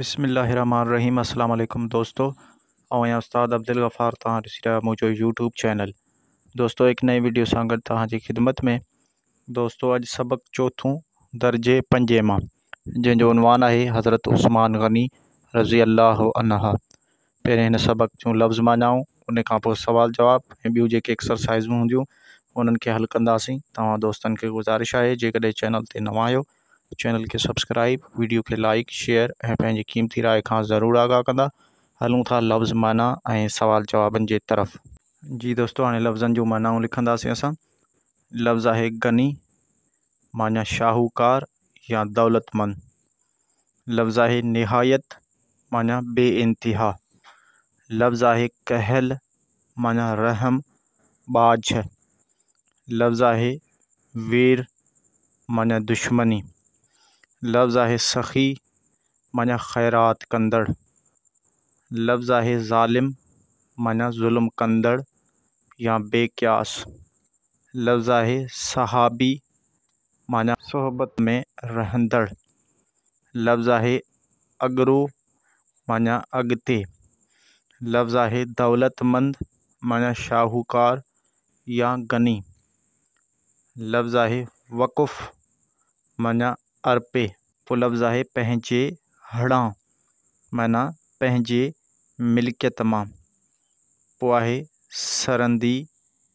بسم الله الرحمن الرحيم السلام عليڪم دوستو آئون آهيان استاد عبدالغفار توهان ڏسي رهيا منهنجو يوٽيوب چينل دوستو هڪ نئين وڊيو سان گڏ توهان جي خدمت ۾ دوستو اڄ سبق چوٿون درجي پنجين مان جنهن جو عنوان آهي حضرت عثمان غني رضي الله عنه پهرين هن سبق جون لفظ معنائون ان کان پوء سوال جواب ۽ ٻيون جيڪي ايڪسرسائزون هونديون انهن کي حل ڪنداسين توهان دوستن کي گذارش آهي جيڪڏهن چينل تي نوان آهيو چينل کي سبسڪرائيب، ويڊيو کي لائيڪ، شيئر ۽ پنهنجي قيمتي راء کان ضرور آگاهه ڪندا. هلون ٿا لفظ معنيٰ ۽ سوال جوابن جي طرف. جي دوستو هاڻي لفظن جون معنائون لکنداسين اسان. لفظ آهي غني معنيٰ شاهوڪار يا دولتمند. لفظ آهي نهايت معنيٰ بي انتها. لفظ آهي ڪهل معنيٰ رحم، ٻاجهه. لفظ آهي وير معنيٰ دشمني. لفظ آهي سخي معنيٰ خيرات ڪندڙ. لفظ آهي ظالم معنيٰ ظلم ڪندڙ يا بي قياس. لفظ آهي صحابي معنيٰ صحبت ۾ رهندڙ. لفظ آهي اڳرو معنيٰ اڳتي. لفظ آهي دولتمند معنيٰ شاهوڪار يا غني. لفظ آهي وقف معنيٰ ارپي. پوء لفظ آهي پنهنجي هڙان معنيٰ پنهنجي ملڪيت مان. پوء آهي سرندي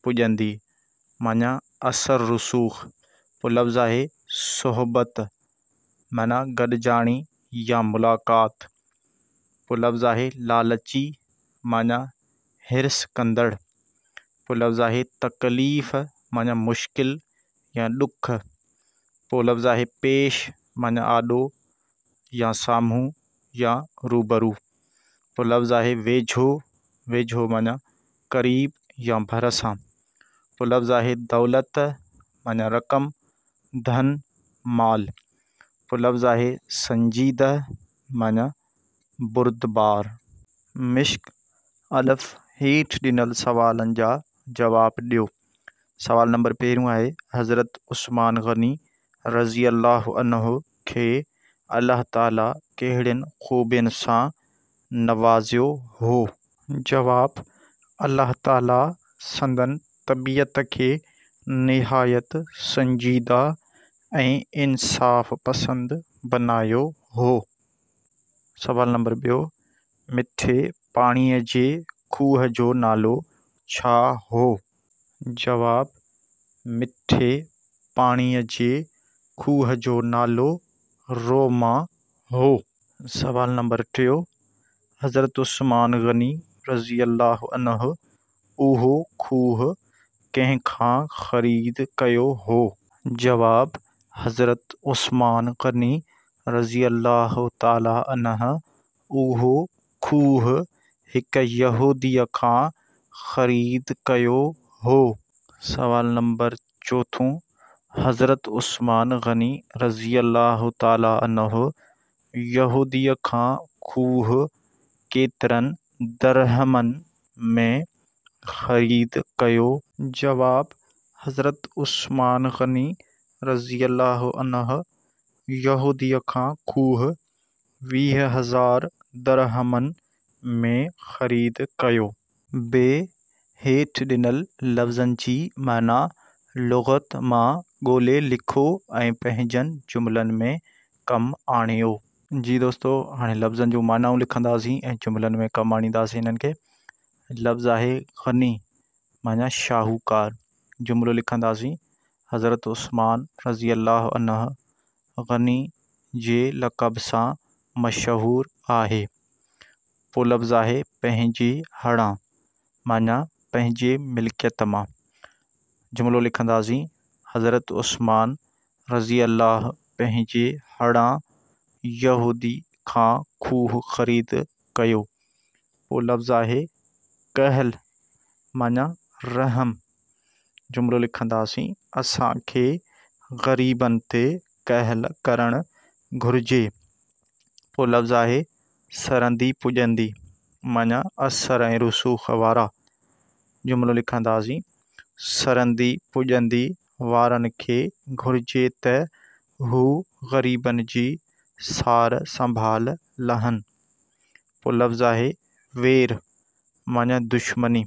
پڄندي معنيٰ اثر رسوخ. پوء لفظ آهي صحبت معنيٰ گڏجاڻي يا ملاقات. پوء لفظ آهي لالچي معنيٰ حرص ڪندڙ. پوء لفظ آهي تڪليف معنيٰ مشڪل يا ڏک. پوء لفظ آهي پيش معنيٰ آڏو يا سامهون يا روبرو. پوء لفظ آهي ويجهو، ويجهو معنيٰ قريب يا ڀرسان. پوء لفظ آهي دولت معنيٰ رقم، ڌن، مال. پوء لفظ آهي سنجيده معنيٰ بردبار. مشق، الف، هيٺ ڏنل سوالن جا جواب ڏيو. سوال نمبر پهريون آهي، حضرت عثمان غني رضي الله عنه کي الله تعاليٰ ڪهڙين خوبين سان نوازيو هو؟ جواب، الله تعاليٰ سندن طبيعت کي نهايت سنجيده ۽ انصاف پسند بنايو هو. سوال نمبر ٻيو، مٺي پاڻيء جي کوهه جو نالو ڇا هو؟ جواب، مٺي پاڻيء جي کوهه جو نالو روما هو. سوال نمبر ٽيو، حضرت عثمان غني رضي الله عنه اهو کوهه ڪنهن کان خريد ڪيو هو؟ جواب، حضرت عثمان غني رضي الله تعالٰي عنه اهو کوهه هڪ يهوديء کان خريد ڪيو هو. سوال نمبر چوٿون، حضرت عثمان غني رضي الله تعالٰي عنه يهوديء کان کوهه ڪيترن درهمن ۾ خريد ڪيو؟ جواب، حضرت عثمان غني رضي الله عنه يهوديء کان کوهه 20,000 درهمن ۾ خريد ڪيو. ب هيٺ ڏنل لفظن جي معنيٰ لغت مان ڳولي لکو ۽ پنهنجن جملن ۾ ڪم آڻيو. جي دوستو هاڻي لفظن جون معنائون لکنداسين ۽ جملن ۾ ڪم آڻينداسين انهن کي. لفظ آهي غني معنيٰ شاهوڪار. جملو لکنداسين حضرت عثمان رضي الله عنه غني جي لقب سان مشهور آهي. پوء لفظ آهي پنهنجي هڙان معنيٰ پنهنجي ملڪيت مان. جملو لکنداسين حضرت عثمان رضي الله پنهنجي هڙان يهودي کان کوهه خريد ڪيو. پوء لفظ آهي ڪهل معنيٰ رحم. جملو لکنداسين اسان کي غريبن تي ڪهل ڪرڻ گهرجي. پوء لفظ آهي سرندي پڄندي معنيٰ اثر ۽ رسوخ وارا. جملو لکنداسين سرندي پڄندي وارن کي گهرجي ته هو غريبن جي سار سنڀال لهن. پوء لفظ آهي وير معنيٰ دشمني.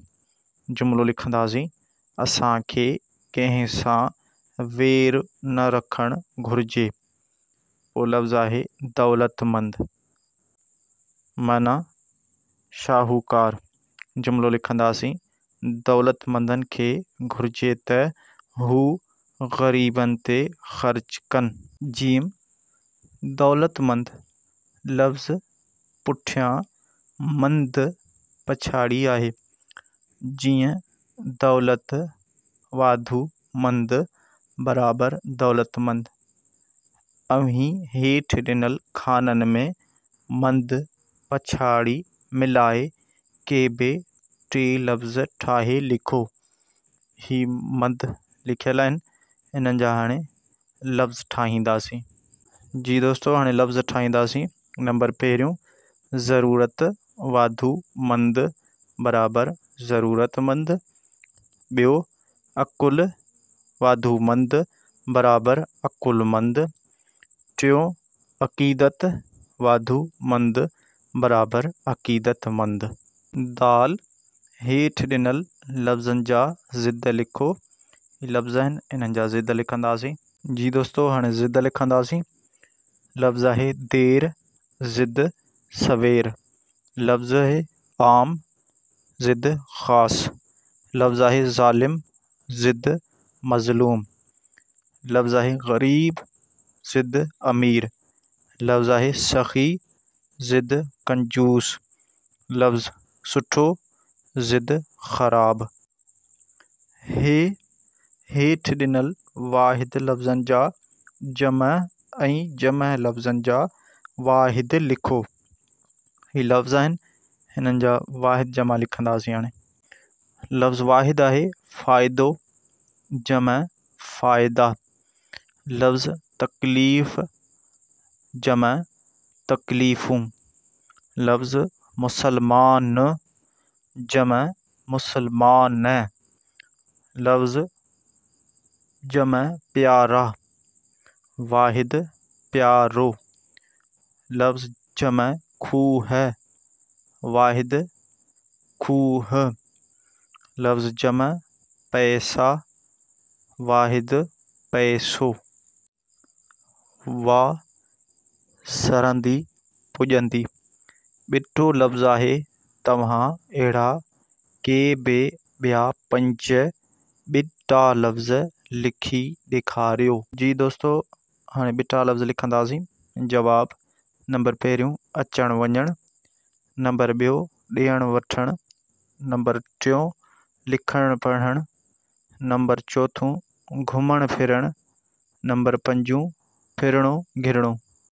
جملو لکنداسين، اسان کي ڪنهن سان وير نه رکڻ گهرجي. پوء لفظ آهي دولتمند معنيٰ شاهوڪار. جملو لکنداسين، دولتمندن کي گهرجي ته هو غريبن تي خرچ ڪن. جيم، دولتمند لفظ پٺيان مند پڇاڙي آهي، جيئن دولت واڌو مند برابر دولتمند. اوهين هيٺ ڏنل خانن ۾ مند پڇاڙي ملائي ڪي به ٽي لفظ ٺاهي لکو. هي مند لکيل آهن، انهن جا هاڻي لفظ ٺاهينداسين. جي دوستو هاڻي لفظ ٺاهينداسين. نمبر پهريون ضرورت واڌو مند برابر ضرورتمند. ٻيو عقل واڌو مند برابر عقلمند. ٽيون عقيدت واڌو مند برابر عقيدتمند. دال هيٺ ڏنل لفظن جا ضد لکو. هي لفظ آهن، انهن جا ضد لکنداسين. جي دوستو هاڻي ضد لکنداسين. لفظ آهي دير ضد سوير. لفظ آهي عام ضد خاص. لفظ آهي ظالم ضد مظلوم. لفظ آهي غريب ضد امير. لفظ آهي سخي ضد ڪنجوس. لفظ سٺو ضد خراب. هي هيٺ ڏنل واحد لفظن جا جمع ۽ جمع لفظن جا واحد لکو. هي لفظ آهن، هنن جا واحد جمع لکنداسين. هاڻي لفظ واحد آهي فائدو جمع فائدا. لفظ تڪليف جمع تڪليفون. لفظ مسلمان جمع مسلمان. لفظ جمع پيارا واحد پيارو. لفظ جمع کوهه واحد کوهه. لفظ جمع پئسا واحد پئسو. وا سرندي پڄندي. ٻٽو لفظ آهي. توهان اهڙا ڪي به ٻيا پنج ٻٽا لفظ لکي ڏيکاريو. جي دوستو هاڻي ٻٽا لفظ لکنداسين. جواب، نمبر پهريون اچڻ وڃڻ، نمبر ٻيو ڏيڻ وٺڻ، نمبر ٽيون لکڻ پڙهڻ، نمبر چوٿون گهمڻ ڦرڻ، نمبر پنجون ڦرڻو گهرڻو.